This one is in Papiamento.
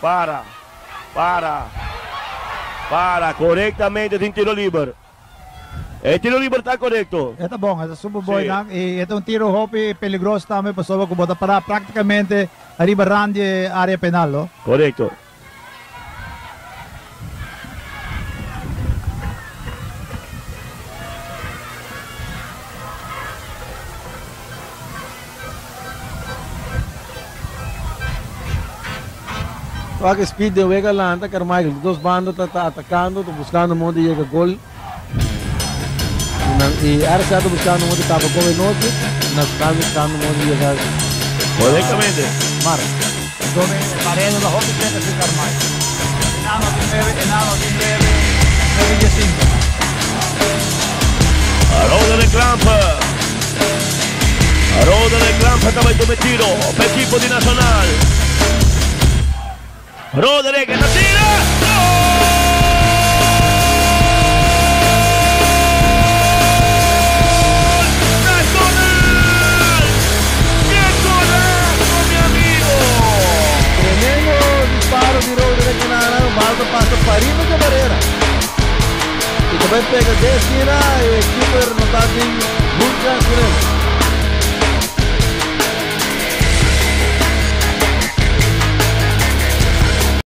Para, para, para, korektamente tin tiro liber. E tiro liber ta korekto. E ta bon, e ta super boy nan i e ta un tiro hopi peligroso tambe pasobra ku bo ta para praktikamente ariba rand di e area penal lo. Korekto. Wak e speed den wega lanta Carmichael. Di dos banda ta ta atakando, ta buskando modo di yega gol. I nan i RCA ta buskando modo di kaba gol e nochi. I nan ta buskando modo di yega Korektamente. mark. Dome Barredo ta hopi cerca si Carmichael. Enano tin nuebe, Enano tin nuebe, nuebe diesinco. Roderick Lampe. Roderick Lampe ta bai tuma e tiro pa ekipo di Nacional. Roderick e ta tira! Gol! Nacional! Ke golazo mi amigo! Tremendo disparo di Roderick Enana, bal ta pasa pariba dje barera. Y ta bay pega den esquina y e keeper no ta tin.